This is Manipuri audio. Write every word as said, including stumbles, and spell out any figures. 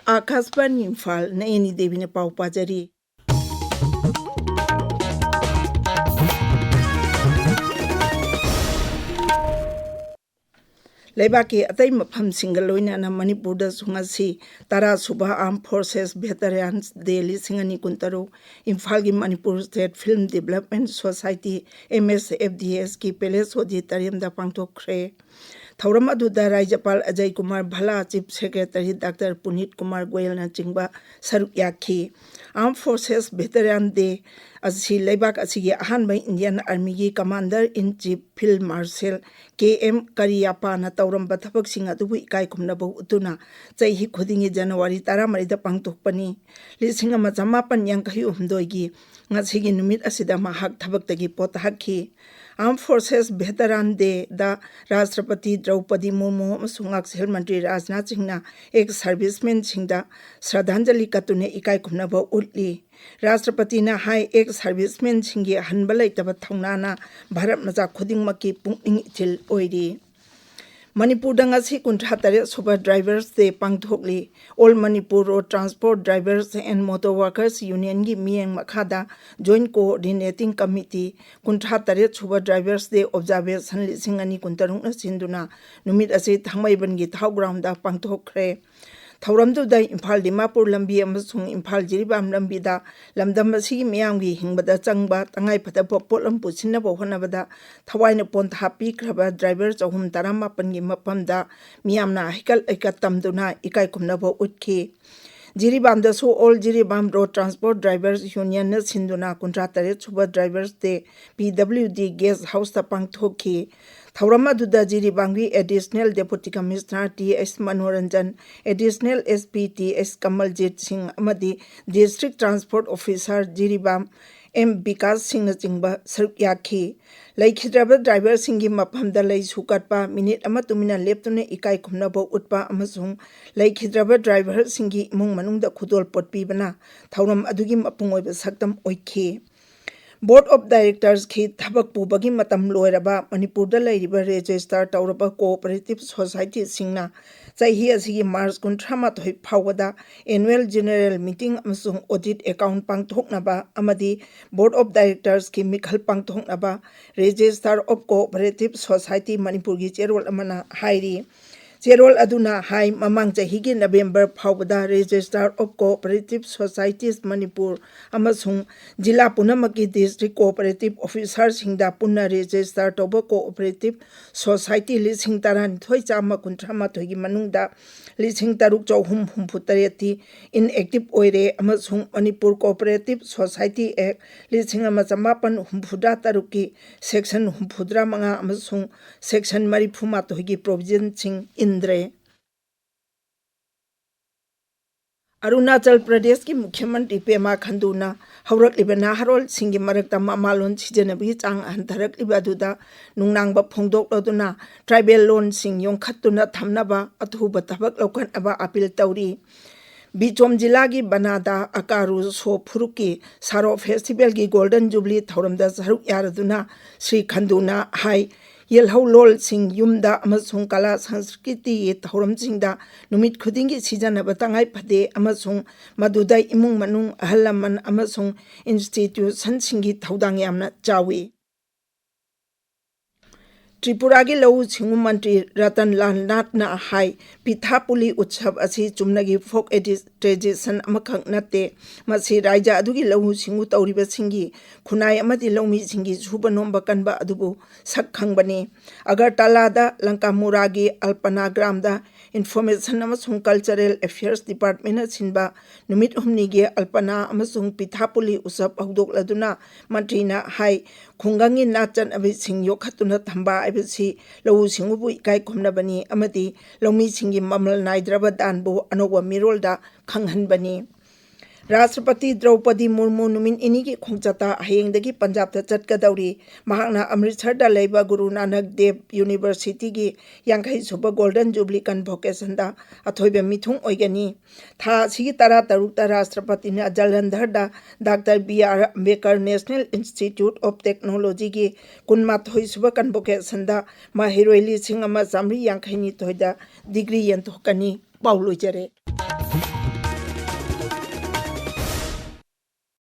ꯑꯥꯀꯥꯁꯕꯥꯅꯤ ꯏꯝꯐꯥꯜ, ꯅꯌꯅꯤ ꯗꯦꯕꯤꯅ ꯄꯥꯎ ꯄꯥꯖꯔꯤ꯫ ꯂꯩꯕꯥꯛꯀꯤ ꯑꯇꯩ ꯃꯐꯝꯁꯤꯡꯒ ꯂꯣꯏꯅꯅ ꯃꯅꯤꯄꯨꯔꯗꯁꯨ ꯉꯁꯤ ꯇꯔꯥ ꯁꯨꯕ Armed Forces Veterans Day ꯂꯤꯁꯤꯡ ꯑꯅꯤ ꯀꯨꯟꯇꯔꯨꯛ ꯏꯝꯐꯥꯜꯒꯤ Manipur State Film Development Society, M S F D S ꯀꯤ Palace Auditorium ꯗ ꯄꯥꯡꯊꯣꯛꯈ꯭ꯔꯦ꯫ ꯊꯧꯔꯝ ꯑꯗꯨꯗ ꯔꯥꯖ꯭ꯌꯄꯥꯜ Ajay Kumar ꯚꯜꯂꯥ, Chief Secretary Doctor ꯄꯨꯅꯤꯠ Kumar ꯒꯣꯌꯜꯅꯆꯤꯡꯕ ꯁꯔꯨꯛ ꯌꯥꯈꯤ꯫ Armed Forces Veteran Day ꯑꯁꯤ ꯂꯩꯕꯥꯛ ꯑꯁꯤꯒꯤ ꯑꯍꯥꯟꯕ Indian Army ꯒꯤ Commander in Chief Field Marshal K M ꯀꯔꯤꯌꯥꯞꯄꯥꯅ ꯇꯧꯔꯝꯕ ꯊꯕꯛꯁꯤꯡ ꯑꯗꯨꯕꯨ ꯏꯀꯥꯏ ꯈꯨꯝꯅꯕ ꯎꯠꯇꯨꯅ ꯆꯍꯤ ꯈꯨꯗꯤꯡꯒꯤ ꯖꯅꯋꯥꯔꯤ ꯇꯔꯥꯃꯔꯤꯗ ꯄꯥꯡꯊꯣꯛꯄꯅꯤ꯫ ꯂꯤꯁꯤꯡ ꯑꯃ ꯆꯃꯥꯄꯟ ꯌꯥꯡꯈꯩ ꯍꯨꯝꯗꯣꯏꯒꯤ ꯉꯁꯤꯒꯤ ꯅꯨꯃꯤꯠ ꯑꯁꯤꯗ ꯃꯍꯥꯛ ꯊꯕꯛꯇꯒꯤ ꯄꯣꯊꯥꯈꯤ꯫ Armed Forces Veteran Day ꯗ ꯔꯥꯁꯇ꯭ꯔꯄꯇꯤ ꯗ꯭ꯔꯧꯄꯗꯤ ꯃꯨꯔꯃꯨ ꯑꯃꯁꯨꯡ ꯉꯥꯛꯁꯦꯜ ꯃꯟꯇ꯭ꯔꯤ ꯔꯥꯖꯅꯥꯊ ꯁꯤꯡꯅ ex servicemen ꯁꯤꯡꯗ ꯁ꯭ꯔꯗꯥꯟꯖꯂꯤ ꯀꯠꯇꯨꯅ ꯏꯀꯥꯏ ꯈꯨꯝꯅꯕ ꯎꯠꯂꯤ꯫ ꯔꯥꯁꯇ꯭ꯔꯄꯇꯤꯅ ꯍꯥꯏ, ex servicemen ꯁꯤꯡꯒꯤ ꯍꯟꯕ ꯂꯩꯇꯕ ꯊꯧꯅꯥꯅ ꯚꯥꯔꯠ ꯃꯆꯥ ꯈꯨꯗꯤꯡꯃꯛꯀꯤ ꯄꯨꯛꯅꯤꯡ ꯏꯊꯤꯜ ꯑꯣꯏꯔꯤ꯫ ꯃꯅꯤꯄꯨꯔꯗ ꯉꯁꯤ ꯀꯨꯟꯊ꯭ꯔꯥ ꯇꯔꯦꯠ ꯁꯨꯕ Drivers Day ꯄꯥꯡꯊꯣꯛꯂꯤ꯫ All Manipur Road Transport Drivers and Motor Workers Union ꯒꯤ ꯃꯤꯠꯌꯦꯡ ꯃꯈꯥꯗ Joint Coordinating Committee ꯀꯨꯟꯊ꯭ꯔꯥ ꯇꯔꯦꯠ ꯁꯨꯕ Drivers Day Observation ꯂꯤꯁꯤꯡ ꯑꯅꯤ ꯀꯨꯟꯇꯔꯨꯛꯅ ꯁꯤꯟꯗꯨꯅ ꯅꯨꯃꯤꯠ ꯑꯁꯤ ꯊꯥꯡꯃꯩꯕꯟꯒꯤ ꯊꯥꯎ ground ꯗ ꯄꯥꯡꯊꯣꯛꯈ꯭ꯔꯦ꯫ ꯊꯧꯔꯝꯗꯨꯗ ꯏꯝꯐꯥꯜ ꯗꯤꯃꯥꯄꯨꯔ ꯂꯝꯕꯤ ꯑꯃꯁꯨꯡ ꯏꯝꯐꯥꯜ ꯖꯤꯔꯤꯕꯥꯝ ꯂꯝꯕꯤꯗ ꯂꯝꯗꯝ ꯑꯁꯤꯒꯤ ꯃꯤꯌꯥꯝꯒꯤ ꯍꯤꯡꯕꯗ ꯆꯪꯕ ꯇꯉꯥꯏꯐꯗꯕ ꯄꯣꯠꯂꯝ ꯄꯨꯁꯤꯟꯅꯕ ꯍꯣꯠꯅꯕꯗ ꯊꯋꯥꯏꯅ ꯄꯣꯟꯊꯥ ꯄꯤꯈ꯭ꯔꯕ driver ꯆꯍꯨꯝ ꯇꯔꯥꯃꯥꯄꯟꯒꯤ ꯃꯐꯝꯗ ꯃꯤꯌꯥꯝꯅ ꯍꯩꯀꯠ ꯂꯩꯀꯠ ꯇꯝꯗꯨꯅ ꯏꯀꯥꯏ ꯈꯨꯝꯅꯕ ꯎꯠꯈꯤ꯫ ꯖꯤꯔꯤꯕꯥꯝꯗꯁꯨ All Jiribam Road Transport Drivers Union ꯅ ꯁꯤꯟꯗꯨꯅ ꯀꯨꯟꯊ꯭ꯔꯥ ꯇꯔꯦꯠ ꯁꯨꯕ Drivers Day P W D Guest House ꯇ ꯄꯥꯡꯊꯣꯛꯈꯤ꯫ ꯊꯧꯔꯝ ꯑꯗꯨꯗ ꯖꯤꯔꯤꯕꯥꯝꯒꯤ Additional Deputy Commissioner T S Manoranjan, Additional S P T S Kamaljit Singh ꯑꯃꯗꯤ District Transport Officer ꯖꯤꯔꯤꯕꯥꯝ ꯑꯦꯝ ꯕꯤꯀꯥꯁ ꯁꯤꯡꯅꯆꯤꯡꯕ ꯁꯔꯨꯛ ꯌꯥꯈꯤ꯫ ꯂꯩꯈꯤꯗ꯭ꯔꯕ driver ꯁꯤꯡꯒꯤ ꯃꯐꯝꯗ ꯂꯩꯁꯨ ꯀꯠꯄ, ꯃꯤꯅꯤꯠ ꯑꯃ ꯇꯨꯃꯤꯟꯅ ꯂꯦꯞꯇꯨꯅ ꯏꯀꯥꯏ ꯈꯨꯝꯅꯕ ꯎꯠꯄ ꯑꯃꯁꯨꯡ ꯂꯩꯈꯤꯗ꯭ꯔꯕ driver ꯁꯤꯡꯒꯤ ꯏꯃꯨꯡ ꯃꯅꯨꯡꯗ ꯈꯨꯗꯣꯜꯄꯣꯠ ꯄꯤꯕꯅ ꯊꯧꯔꯝ ꯑꯗꯨꯒꯤ ꯃꯄꯨꯡ ꯑꯣꯏꯕ ꯁꯛꯇꯝ ꯑꯣꯏꯈꯤ꯫ Board of Directors ꯀꯤ ꯊꯕꯛ ꯄꯨꯕꯒꯤ ꯃꯇꯝ ꯂꯣꯏꯔꯕ ꯃꯅꯤꯄꯨꯔꯗ ꯂꯩꯔꯤꯕ register ꯇꯧꯔꯕ cooperative society ꯁꯤꯡꯅ ꯆꯍꯤ ꯑꯁꯤꯒꯤ ꯃꯥꯔꯆ ꯀꯨꯟꯊ꯭ꯔꯥ ꯃꯥꯊꯣꯏ ꯐꯥꯎꯕꯗ annual general meeting ꯑꯃꯁꯨꯡ audit account ꯄꯥꯡꯊꯣꯛꯅꯕ ꯑꯃꯗꯤ Board of Directorsꯀꯤ ꯃꯤꯈꯜ ꯄꯥꯡꯊꯣꯛꯅꯕ Registrar of Cooperative Society ꯃꯅꯤꯄꯨꯔꯒꯤ ꯆꯦꯔꯣꯜ ꯑꯃꯅ ꯍꯥꯏꯔꯤ꯫ ꯆꯦꯔꯣꯜ ꯑꯗꯨꯅ ꯍꯥꯏ, ꯃꯃꯥꯡ ꯆꯍꯤꯒꯤ ꯅꯕꯦꯝꯕꯔ ꯐꯥꯎꯕꯗ Registrar of Cooperative Societies Manipur ꯑꯃꯁꯨꯡ ꯖꯤꯂꯥ ꯄꯨꯝꯅꯃꯛꯀꯤ district cooperative officerꯁꯤꯡꯗ ꯄꯨꯟꯅ register ꯇꯧꯕ cooperative society ꯂꯤꯁꯤꯡ ꯇꯔꯥꯅꯤꯊꯣꯏ ꯆꯥꯝꯃ ꯀꯨꯟꯊ꯭ꯔꯥ ꯃꯥꯊꯣꯏꯒꯤ ꯃꯅꯨꯡꯗ ꯂꯤꯁꯤꯡ ꯇꯔꯨꯛ ꯆꯍꯨꯝ ꯍꯨꯝꯐꯨ ꯇꯔꯦꯠꯇꯤ inactive ꯑꯣꯏꯔꯦ ꯑꯃꯁꯨꯡ ꯃꯅꯤꯄꯨꯔ Cooperative Society Act ꯂꯤꯁꯤꯡ ꯑꯃ ꯆꯃꯥꯄꯟ ꯍꯨꯝꯐꯨꯇꯔꯥ ꯇꯔꯨꯛꯀꯤ section ꯍꯨꯝꯐꯨꯇꯔꯥ ꯃꯉꯥ ꯑꯃꯁꯨꯡ section ꯃꯔꯤꯐꯨ ꯃꯥꯊꯣꯏꯒꯤ provisionꯁꯤꯡ ꯏꯟꯗ꯭ꯔꯦ꯫ ꯑꯔꯨꯅꯥꯆꯜ ꯄ꯭ꯔꯗꯦꯁꯀꯤ ꯃꯨꯈ꯭ꯌ ꯃꯟꯇ꯭ꯔꯤ ꯄꯦꯃꯥ ꯈꯟꯗꯨꯅ ꯍꯧꯔꯛꯂꯤꯕ ꯅꯍꯥꯔꯣꯜꯁꯤꯡꯒꯤ ꯃꯔꯛꯇ ꯃꯃꯥꯂꯣꯟ ꯁꯤꯖꯤꯟꯅꯕꯒꯤ ꯆꯥꯡ ꯍꯟꯊꯔꯛꯂꯤꯕ ꯑꯗꯨꯗ ꯅꯨꯡꯅꯥꯡꯕ ꯐꯣꯡꯗꯣꯛꯂꯗꯨꯅ tribal ꯂꯣꯟꯁꯤꯡ ꯌꯣꯛꯈꯠꯇꯨꯅ ꯊꯝꯅꯕ ꯑꯊꯨꯕ ꯊꯕꯛ ꯂꯧꯈꯠꯅꯕ appeal ꯇꯧꯔꯤ꯫ ꯕꯤꯆꯣꯝ ꯖꯤꯂꯥꯒꯤ ꯕꯅꯥꯗ ꯑꯀꯥꯔꯨ ꯁꯣ ꯐꯨꯔꯨꯞꯀꯤ ꯁꯥꯔꯣ festivalꯒꯤ Golden Jubilee ꯊꯧꯔꯝꯗ ꯁꯔꯨꯛ ꯌꯥꯔꯗꯨꯅ ꯁ꯭ꯔꯤ ꯈꯟꯗꯨꯅ ꯍꯥꯏ, ꯌꯦꯜꯍꯧꯂꯣꯜꯁꯤꯡ ꯌꯨꯝꯗ ꯑꯃꯁꯨꯡ ꯀꯂꯥ ꯁꯪꯁꯀ꯭ꯔꯤꯇꯤꯒꯤ ꯊꯧꯔꯝꯁꯤꯡꯗ ꯅꯨꯃꯤꯠ ꯈꯨꯗꯤꯡꯒꯤ ꯁꯤꯖꯤꯟꯅꯕ ꯇꯉꯥꯏ ꯐꯗꯦ ꯑꯃꯁꯨꯡ ꯃꯗꯨꯗ ꯏꯃꯨꯡ ꯃꯅꯨꯡ, ꯑꯍꯜ ꯂꯃꯟ ꯑꯃꯁꯨꯡ institutionꯁꯤꯡꯒꯤ ꯊꯧꯗꯥꯡ ꯌꯥꯝꯅ ꯆꯥꯎꯏ꯫ ꯇ꯭ꯔꯤꯄꯨꯔꯥꯒꯤ ꯂꯧꯎ ꯁꯤꯡꯎ ꯃꯟꯇ꯭ꯔꯤ ꯔꯇꯟ ꯂꯥꯜ ꯅꯥꯊꯅ ꯍꯥꯏ, ꯄꯤꯊꯥꯄꯨꯂꯤ ꯎꯠꯁꯕ ꯑꯁꯤ ꯆꯨꯝꯅꯒꯤ folk edi-, tradition ꯑꯃꯈꯛ ꯅꯠꯇꯦ, ꯃꯁꯤ ꯔꯥꯏꯖ ꯑꯗꯨꯒꯤ ꯂꯧꯎ ꯁꯤꯡꯎ ꯇꯧꯔꯤꯕꯁꯤꯡꯒꯤ ꯈꯨꯟꯅꯥꯏ ꯑꯃꯗꯤ ꯂꯧꯃꯤꯁꯤꯡꯒꯤ ꯁꯨꯕ ꯅꯣꯝꯕ ꯀꯟꯕ ꯑꯗꯨꯕꯨ ꯁꯛ ꯈꯪꯕꯅꯤ꯫ ꯑꯒꯔꯇꯂꯥꯗ ꯂꯪꯀꯥꯃꯨꯔꯥꯒꯤ ꯑꯜꯄꯅꯥ ꯒ꯭ꯔꯥꯝꯗ Information ꯑꯃꯁꯨꯡ Cultural Affairs Departmentꯅ ꯁꯤꯟꯕ ꯅꯨꯃꯤꯠ ꯍꯨꯝꯅꯤꯒꯤ ꯑꯜꯄꯅꯥ ꯑꯃꯁꯨꯡ ꯄꯤꯊꯥꯄꯨꯂꯤ ꯎꯠꯁꯕ ꯍꯧꯗꯣꯛꯂꯗꯨꯅ ꯃꯟꯇ꯭ꯔꯤꯅ ꯍꯥꯏ, ꯈꯨꯡꯒꯪꯒꯤ ꯅꯥꯠ ꯆꯠꯅꯕꯤꯁꯤꯡ ꯌꯣꯛꯈꯠꯇꯨꯅ ꯊꯝꯕ ꯍꯥꯏꯕꯁꯤ ꯂꯧꯎ ꯁꯤꯡꯎꯕꯨ ꯏꯀꯥꯏ ꯈꯨꯝꯅꯕꯅꯤ ꯑꯃꯗꯤ ꯂꯧꯃꯤꯁꯤꯡꯒꯤ ꯃꯃꯜ ꯅꯥꯏꯗ꯭ꯔꯕ ꯗꯥꯟꯕꯨ ꯑꯅꯧꯕ ꯃꯤꯔꯣꯜꯗ ꯈꯪꯍꯟꯕꯅꯤ꯫ ꯔꯥꯁꯇ꯭ꯔꯄꯇꯤ ꯗ꯭ꯔꯧꯄꯗꯤ ꯃꯨꯔꯃꯨ ꯅꯨꯃꯤꯠ ꯅꯤꯅꯤꯒꯤ ꯈꯣꯡꯆꯠꯇ ꯍꯌꯦꯡꯗꯒꯤ ꯄꯟꯖꯥꯕꯇ ꯆꯠꯀꯗꯧꯔꯤ꯫ ꯃꯍꯥꯛꯅ ꯑꯃ꯭ꯔꯤꯠꯁꯔꯗ ꯂꯩꯕ ꯒꯨꯔꯨ ꯅꯥꯅꯛ ꯗꯦꯕ ꯌꯨꯅꯤꯚꯔꯁꯤꯇꯤꯒꯤ ꯌꯥꯡꯈꯩ ꯁꯨꯕ ꯒꯣꯜꯗꯟ ꯖꯨꯕ꯭ꯂꯤ ꯀꯟꯚꯣꯀꯦꯁꯟꯗ ꯑꯊꯣꯏꯕ ꯃꯤꯊꯨꯡ ꯑꯣꯏꯒꯅꯤ꯫ ꯊꯥ ꯑꯁꯤꯒꯤ ꯇꯔꯥꯇꯔꯨꯛꯇ ꯔꯥꯁꯇ꯭ꯔꯄꯇꯤꯅ ꯖꯂꯟꯙꯔꯗ doctor B R Ambedkar national institute of ꯇꯦꯛꯅꯣꯂꯣꯖꯤꯒꯤ ꯀꯨꯟꯃꯥꯊꯣꯏ ꯁꯨꯕ ꯀꯟꯚꯣꯀꯦꯁꯟꯗ ꯃꯍꯩꯔꯣꯏ ꯂꯤꯁꯤꯡ ꯑꯃ ꯆꯥꯃꯔꯤ ꯌꯥꯡꯈꯩꯅꯤꯊꯣꯏꯗ ꯗꯤꯒ꯭ꯔꯤ ꯌꯦꯟꯊꯣꯛꯀꯅꯤ꯫ ꯄꯥꯎ ꯂꯣꯏꯖꯔꯦ꯫